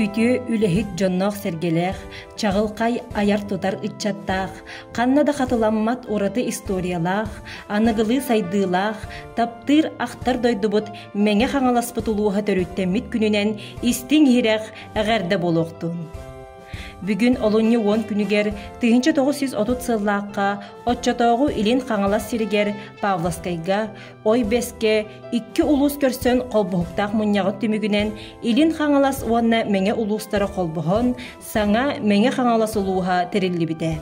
Үтүө үлэһит дьонноох-сэргэлээх, чаҕылхай айар-тутар ыччаттаах, ханна да хатыламмат ураты историялаах, аныгылыы сайдыылаах, таптыыр ахтар дойдубут Мэҥэ Хаҥаласпыт улууһа төрүттэммит күнүнэн истиҥ-иһирэх эҕэрдэ буолуохтун! Бүгүн олунньу уон күнүгэр 1930 сыллаахха оччотооҕу Илин Хаҥалас сиригэр Павловскайга Ой Бэскэ икки улуус көрсөн холбоһуктаах мунньаҕын түмүгүнэн Илин Хаҥалас уонна Мэҥэ улуустара холбоһон саҥа Мэҥэ Хаҥалас улууһа тэриллибитэ.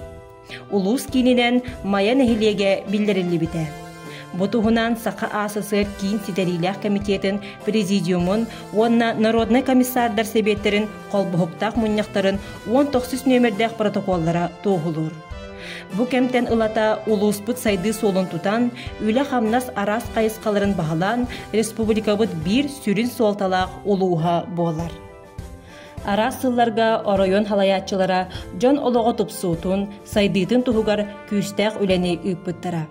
Улуус киининэн Майа нэһилиэгэ биллэриллибитэ. Бу туһунан Саха АССР Киин ситэриилээх кэмитиэтин президиумун уонна народнай комиссардар сэбиэттэрин холбоһуктаах мунньахтарын 19 нүөмэрдээх протоколлара туоһулуур. Бу кэмтэн ылата улууспут сайдыы суолун тутан, үлэ-хамнас араас хайысхаларын баһылаан, республикабыт биир сүрүн суолталаах улууһа буолар. Араас сылларга оройуон салайааччылара дьон олоҕо тупсуутун, сайдыытын туһугар күүстээх үлэни ыыппыттара.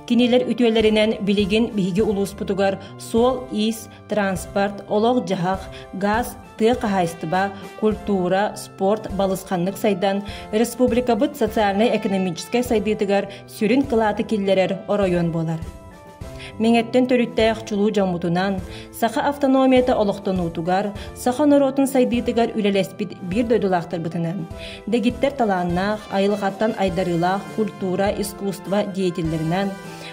Кинилэр үтүөлэринэн билигин биһиги улууспутугар суол-иис, транспорт, олох-дьаһах, газ, тыа хаһаайыстыба, культура, спорт балысханнык сайдан, республикабыт социальнай-экономическай сайдыытыгар сүрүн кылааты киллэрэр оройуон буолар. Мэҥэттэн төрүттээх чулуу дьоммутунан, саха автономията олохтонуутугар, саха норуотун сайдыытыгар үлэлэспит биир дойдулаахтарбытынан, дэгиттэр талааннаах, айылҕаттан айдарыылаах культура, искусство деятеллэринэн,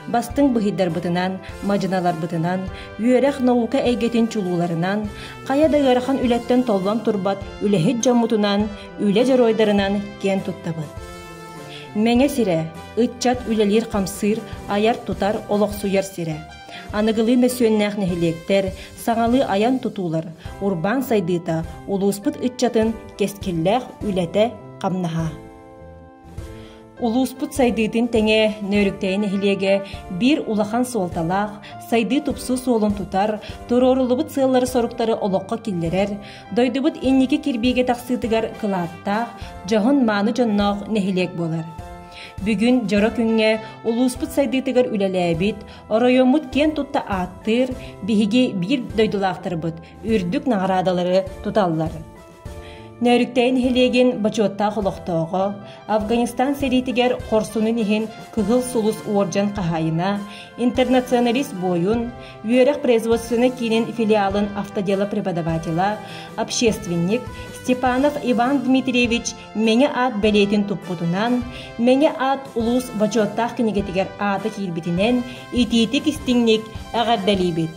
бастыҥ быһыйдарбытынан, мадьыналарбытынан, үөрэх, наука эйгэтин чулууларынан, хайа да ыарахан үлэттэн толлон турбат үлэһит дьоммутунан, үлэ дьоруойдарынан киэн туттабыт. Мэҥэ сирэ, ыччат үлэлиир-хамсыыр, айар-тутар, олохсуйар сирэ. Аныгылыы мөссүөннээх нэһилиэктэр, саҥалыы айан тутуулар, урбаан сайдыыта улууспут ыччатын кэскиллээх үлэтэ-хамнаһа. Улууспут сайдыытын тэҥэ Нөөрүктэйи нэһилиэгэ биир улахан суолталаах, сайдыы тупсуу суолун тутар, туруоруллубут сыаллары-соруктары олоххо киллэрэр, дойдубут инники кирбиигэ тахсыытыгар кылааттаах, дьоһун-мааны дьонноох нэһилиэк буолар. Бүгүн дьоро күҥҥэ улууспут сайдыытыгар үлэлээбит, оройуоммут киэн тутта ааттыыр биһиги биир дойдулаахтарбыт үрдүк наҕараадалары туталлар. Нөөрүктэйи нэһилиэгин бочуоттаах олохтооҕо, Афганистан сэриитигэр хорсунун иһин Кыһыл Сулус уордьан хаһаайына, интернационалист буойун, үөрэх производственнай киинин филиалын автодела преподавателя, общественник Степанов Иван Дмитриевич Мэҥэ аат бэлиэтин туппутунан, Мэҥэ аат улуус бочуоттаах кинигэтигэр аата киирбитинэн итиитик-истиҥник эҕэрдэлиибит!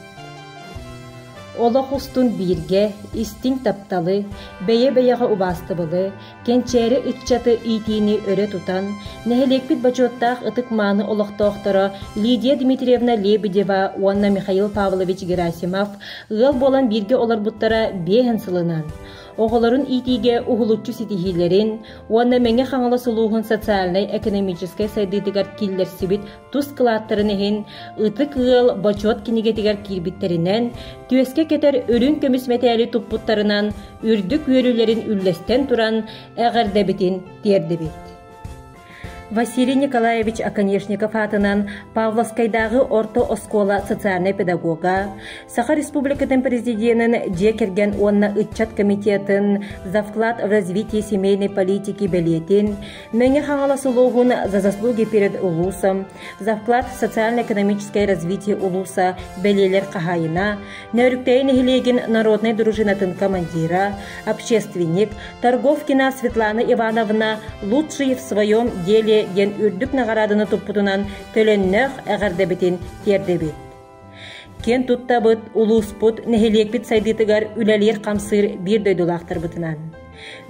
Олох устун бииргэ, истиҥ тапталы, бэйэ-бэйэҕэ убаастабылы, кэнчээри ыччаты иитиини өрө тутан, нэһилиэкпит бочуоттаах ытык-мааны олохтоохторо Лидия Дмитриевна Лебедева уонна Михаил Павлович Герасимов ыал буолан бииргэ олорбуттара биэһэн сылынан, оҕолорун иитиигэ уһулуччу ситиһиилэрин уонна Мэҥэ Хаҥалас улууһун социальнай-экономическай сайдыытыгар киллэрсибит тус кылааттарын иһин Ытык ыал бочуот кинигэтигэр киирбиттэринэн, түөскэ кэтэр үрүҥ көмүс мэтээли туппуттарынан үрдүк үөрүүлэрин үллэстэн туран эҕэрдэбитин тиэрдибит. Василий Николаевич Оконешников аатынан Павловскайдааҕы орто оскуола социальнай педагога, Саха Республикатын президенин дьиэ кэргэн уонна ыччат комитетын за вклад в развитие семейной политики бэлиэтин, Мэҥэ Хаҥалас улууһун «За заслуги перед улуусом», «За вклад в социально-экономическое развитие улууса» бэлиэлэр хаһаайына, Нөөрүктэйи нэһилиэгин народнай дружинатын командира, общественник Торговкина Светлана Ивановна «Лучший в своем деле» диэн үрдүк наҕарааданы туппутунан төлөннөөх эҕэрдэбитин тиэрдэбит. Киэн туттабыт, улууспут, нэһилиэкпит сайдыытыгар үлэлиир-хамсыыр биир дойдулаахтарбытынан.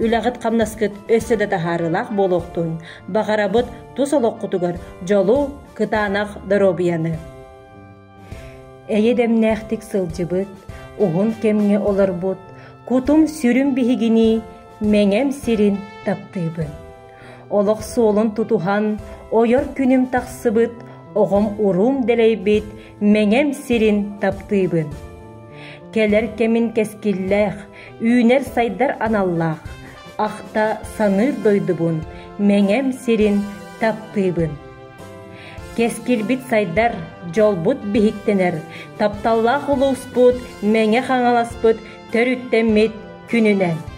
Үлэҕит-хамнаскыт өссө да таһаарыылаах буолуохтун, баҕарабыт тус олоххутугар дьолу, кытаанах доруобуйаны. Эйэ дэмнээхтик сылдьыбыт, уһун кэмҥэ олорбут, кутум-сүрүм биһигини мэҥэм сирин таптыыбын. Олох суолун тутуһан, ойор күнүм тахсыбыт, оҕом уруум дэлэйбит, мэҥэм сирин таптыыбын. Кэлэр кэмин кэскиллээх, үүнэр-сайдар аналлаах, ахта саныыр дойдубун, мэҥэм сирин таптыыбын. Кэскилбит сайдар, дьолбут биһиктэнэр, тапталлаах улууспут, Мэҥэ Хаҥаласпыт төрүттэммит күнүнэн!